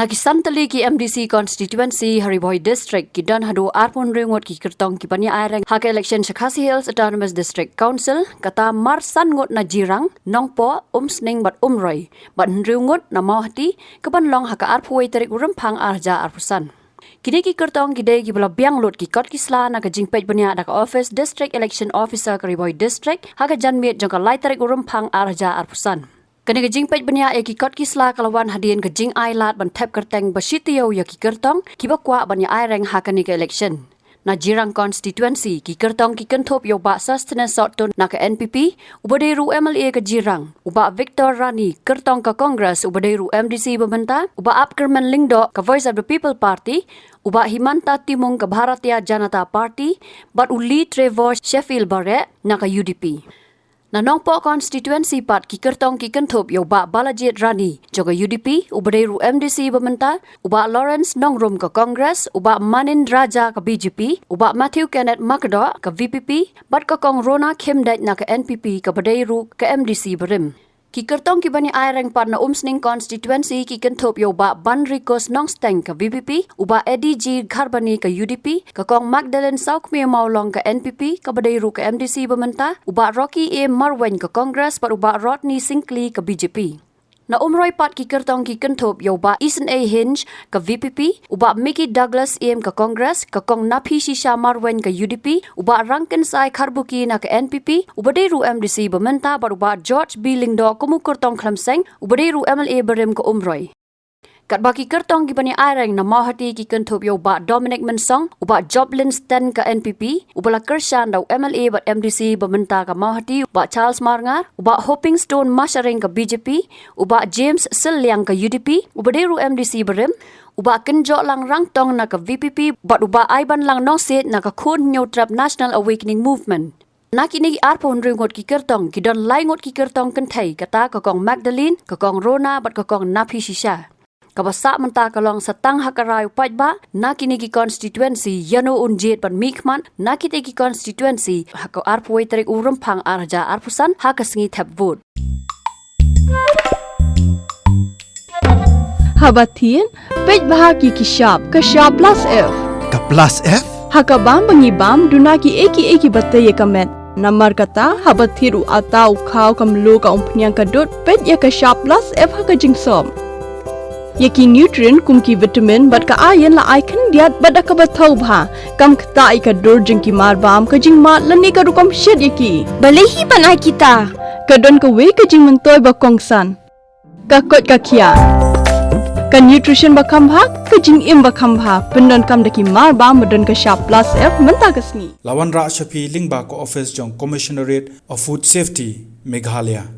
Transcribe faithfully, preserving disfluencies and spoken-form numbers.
Na ki san tylli ki M D C constituency ha Ri Bhoi District ki don haduh arphew hynriew ngut ki kyrtong ki ban ïa ai reng ha ka election sha Khasi Hills Autonomous District Council, kata mar san ngut na Jirang, Nongpoh, Umsning bad Umroi, bad hynriew ngut na Mawhati, ka ban long ha ka arphew wei tarik u Rymphang ar hajar arphew san. Kine ki kyrtong ki dei kiba la biang lut ki kot ki sla na ka jingpeit bniah da ka office District Election Officer ka Ri Bhoi District ha ka janmiet jong ka lai tarik u Rymphang ar hajar arphew san. Kane ka jingpeit bniah ïa ki kot ki sla ka la wan hadien ka jingai lad ban thep kyrteng ba shi taïew ïa ki kyrtong kiba kwah ban ïa ai reng ha kane ka election. Na Jirang constituency, ki kyrtong ki kynthup ïa u Bah Sosthenes Sohtun na ka N P P, uba dei ruh u M L A ka Jirang, u Bah Victor Rani, kyrtong ka Congress, uba dei ruh u M D C ba mynta, u Bah Apkyrmen Lyngdoh ka Voice of the People Party, u Bah Himanta Timung ka Bharatiya Janata Party, bad u Lee Trevor Sheffield Barrett na ka U D P. Na Nongpoh constituency pat, ki kyrtong ki kynthup ïa u Bah Balajied Rani jong ka U D P, uba dei ruh u M D C ba mynta, u Bah Lawrence Nongrum ka Congress, u Bah Manin Raja ka B J P, u Bah Matthew Kenneth Makdoh ka V P P, bad ka Kong Rona Khymdeit na ka N P P kaba dei ruh ka M D C barim. Ki kyrtong ki ban ïa ai reng pat na Umsning constituency ki kynthup ïa u Bah Banrikus Nongsteng ka V P P, u Bah Eddie G Kharbani ka U D P, ka Kong Magdalene Sawkmie Mawlong ka N P P kaba dei ruh ka M D C ba mynta, u Bah Rocky A Marwein ka Congress bad u Bah Rodney Syngkli ka B J P. Na Umroi pat, ki kyrtong ki kynthup ïa u Bah Eason A Hinge ka V P P, u Bah Mickey Douglas Ïem ka Congress, ka Kong Naphishisha Marwein ka U D P, u Bah Rangkynsai Kharbuki na ka N P P, uba dei ruh M D C ba mynta, bad u Bah George B Lyngdoh kum u kyrtong Khlem Seng, uba dei ruh u M L A barim ka Umroi. Katba ki kyrtong ki ban ïa ai reng na Mawhati ki kynthup ïa u Bah Dominic Mynsong, u Bah Joplin Sten ka N P P, uba la kyrshan da u M L A bad M D C ba mynta ka Mawhati, u Bah Charles Marngar, u Bah Hoping Stone Masharing ka B J P, u Bah James Sylliang ka U D P, uba dei ruh M D C barim, u Bah Kynjohlang Rangtong na ka V P P, bad u Bah Aibanlang Nongsiej na ka Khun Hynñiewtrep National Awakening Movement. Na kine ki arphew hynriew ngut ki kyrtong, ki don lai ngut ki kyrtong kynthei, kata ka Kong Magdalene, ka Kong Rona bad ka Kong Naphishisha. Kaba sah mynta ka long sa tang ha ka rai u paidbah na kine ki constituency ïano un jied ban mihkhmat na kitei ki constituency ha ka arphew wei tarik u Rymphang ar hajar arphew san ha ka sngi thep vote. Haba thied, peit bha ki ki shap, ka shap plus F. Ka plus F? Ha ka bam ba ngi bam, duna ki ei ki ei kiba tei ïa ka met. Namar kata, haba thied u atta, u khaw, ka mluh, ka umphniang, ka dud, peit ïa ka shap plus F ha ka jingsop. Ïa ki nutrient kum ki vitamin bad ka iron la ai khyndiat bad da kaba thaw bha. Kam ktah ïa ka dur jong ki mar bam, ka jingmad lane ka rukom shet ïa ki. Balei hi ban ai kita? Ka don kawei ka jingmyntoi ba kongsan. Ka koit ka khiah. Ka nutrition ba kham bha, ka jingim ba kham bha. Pyndonkam da ki mar bam ba don ka shap plus F mynta ka sngi. La wanrah sha phi lyngba ka office jong Commissionerate of Food Safety, Meghalaya.